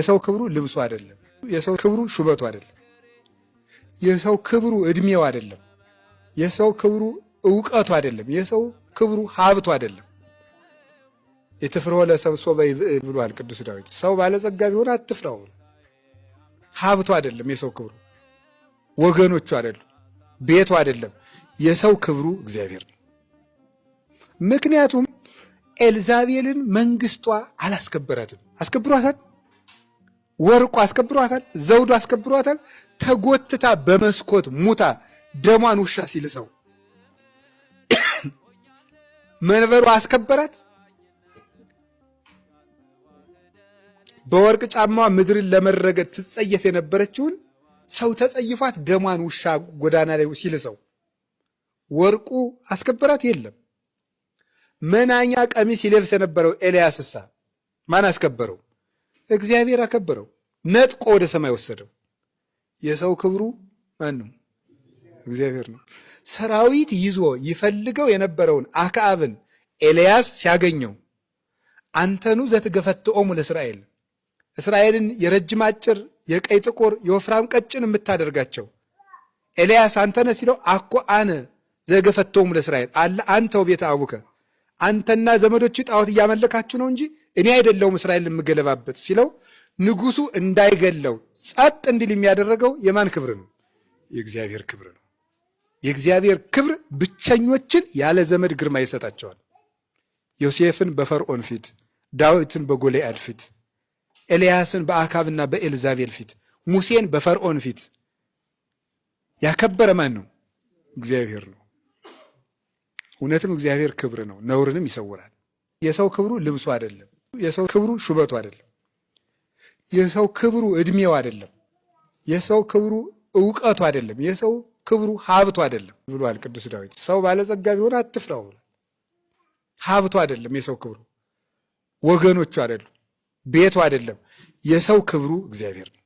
የሰው ክብሩ ልብሱ አይደለም። የሰው ክብሩ ሹመቱ አይደለም። የሰው ክብሩ እድሜው አይደለም። የሰው ክብሩ እውቀቱ አይደለም። የሰው ክብሩ ሀብቱ አይደለም። ኢትፍርሆ ለሰብእ ሶበ ይብዕል ብሏል ቅዱስ ዳዊት። ሰው ባለጸጋ ቢሆን አትፍራው። ሀብቱ አይደለም የሰው ክብሩ፣ ወገኖቹ አይደሉም፣ ቤቱ አይደለም። የሰው ክብሩ እግዚአብሔር ነው። ምክንያቱም ኤልዛቤልን መንግስቷ አላስከበራትም። አስከብሯታል? ወርቁ አስከብሯታል? ዘውዱ አስከብሯታል? ተጎትታ በመስኮት ሙታ ደሟን ውሻ ሲልሰው መንበሩ አስከበራት? በወርቅ ጫማዋ ምድርን ለመረገጥ ትጸየፍ የነበረችውን ሰው ተጸይፏት ደሟን ውሻ ጎዳና ላይ ሲልሰው ወርቁ አስከበራት? የለም። መናኛ ቀሚስ ይለብስ የነበረው ኤልያስሳ ማን አስከበረው? እግዚአብሔር አከበረው። ነጥቆ ወደ ሰማይ ወሰደው። የሰው ክብሩ ማን ነው? እግዚአብሔር ነው። ሰራዊት ይዞ ይፈልገው የነበረውን አክዓብን ኤልያስ ሲያገኘው አንተኑ ዘትገፈትኦሙ ለእስራኤል፣ እስራኤልን የረጅም አጭር፣ የቀይ ጥቁር፣ የወፍራም ቀጭን የምታደርጋቸው ኤልያስ አንተነ ሲለው አኮ አነ ዘገፈትኦሙ ለእስራኤል አለ አንተው ቤተ አቡከ፣ አንተና ዘመዶች ጣዖት እያመለካችሁ ነው እንጂ እኔ አይደለሁም እስራኤልን የምገለባበት ሲለው ንጉሱ እንዳይገለው ጸጥ እንዲል የሚያደረገው የማን ክብር ነው? የእግዚአብሔር ክብር ነው። የእግዚአብሔር ክብር ብቸኞችን ያለ ዘመድ ግርማ ይሰጣቸዋል። ዮሴፍን በፈርዖን ፊት፣ ዳዊትን በጎልያድ ፊት፣ ኤልያስን በአካብና በኤልዛቤል ፊት፣ ሙሴን በፈርዖን ፊት ያከበረ ማን ነው? እግዚአብሔር ነው። እውነትም እግዚአብሔር ክብር ነው፣ ነውርንም ይሰውራል። የሰው ክብሩ ልብሱ አይደለም። የሰው ክብሩ ሹመቱ አይደለም። የሰው ክብሩ እድሜው አይደለም። የሰው ክብሩ እውቀቱ አይደለም። የሰው ክብሩ ሀብቱ አይደለም ብሏል ቅዱስ ዳዊት። ሰው ባለጸጋ ቢሆን አትፍራው ብሏል። ሀብቱ አይደለም የሰው ክብሩ፣ ወገኖቹ አይደሉም፣ ቤቱ አይደለም። የሰው ክብሩ እግዚአብሔር ነው።